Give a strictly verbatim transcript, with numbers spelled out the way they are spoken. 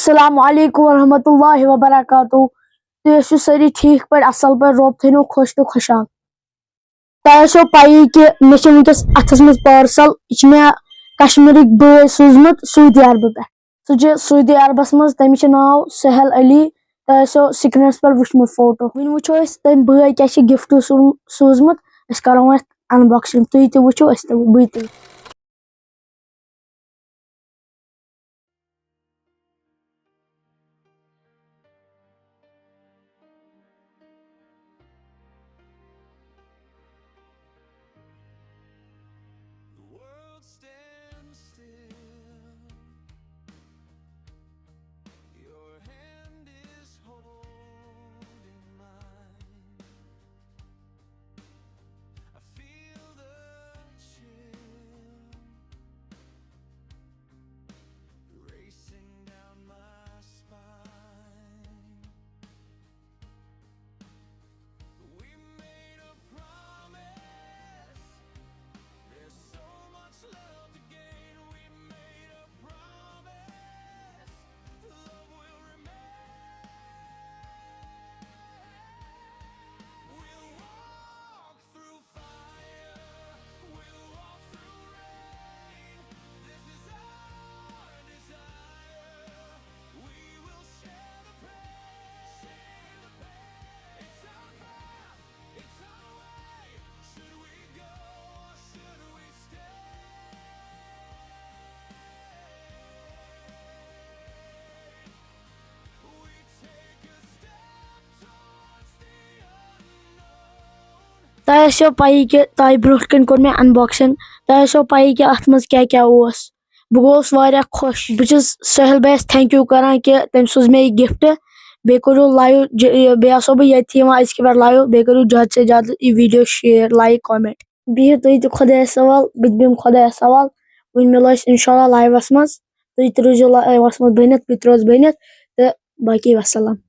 السلام علیکم ورحمۃ اللہ وبرکاتہ۔ تُہۍ ٲسِو سٲری ٹھیٖک پٲٹھۍ، اَصٕل پٲٹھۍ، رۄب تھٲینو خۄش تہٕ خۄشحال۔ تۄہہِ آسیو پَیی کہِ مےٚ چھِ وٕنکیٚس اَتھَس منٛز parcel، یہِ چھِ مےٚ کشمیٖرٕکۍ بٲے سوٗزمُت سعودی عربہٕ پٮ۪ٹھ۔ سُہ چھُ سعودی عربَس منٛز، تٔمِس چھُ ناو سہیل علی۔ تۄہہِ آسیو screenَس پٮ۪ٹھ وٕچھمُت فوٹو۔ وۄنۍ وٕچھو أسۍ تٔمۍ بٲے کیٛاہ چھِ gift سوٗ-، سوٗزمُت، أسۍ کَرو اَتھ unboxing۔ تُہۍ تہِ وٕچھِو، أسۍ تہِ، بٕے تہِ۔ The world stands still. Your hand is holding mine. I feel the chill racing down my spine. We made a promise. There's so much love to gain. We made a promise. Love will remain. We'll walk through fire. We'll walk through rain. This is our desire. We will share the pain. Share the pain. It's our path. It's our way. Should we go or should we stay? We take a step towards the unknown. تۄہہِ آسیو پَیی کہِ تۄہہِ برونٛٹھ کَنہِ کوٚر مےٚ unboxing۔ تۄہہِ آسیو پَیی کہِ اَتھ منٛز کیٛاہ کیٛاہ اوس۔ بہٕ گوٚوُس واریاہ خۄش۔ بہٕ چھُس سہیل بھایَس thank you کَران کہِ تٔمۍ سوٗز مےٚ یہِ gift۔ بیٚیہِ کٔرِو live ج-، یہِ، بیٚیہِ آسو بہٕ ییٚتھی یِوان أزکہِ پٮ۪ٹھ live۔ بیٚیہِ کٔرِو زیادٕ سے زیادٕ یہِ video share، like، comment۔ بِہِو تُہۍ تہِ خۄدایَس حوال، بہٕ تہِ بیٚہمہٕ خۄدایَس حوال۔ وۄنۍ مِلو أسۍ اِنشاء اللہ liveَس منٛز۔ تُہۍ تہِ روٗزِو liveَس منٛز بٔنِتھ، بہٕ تہِ روزٕ بٔنِتھ۔ تہٕ باقٕے وَسَلام۔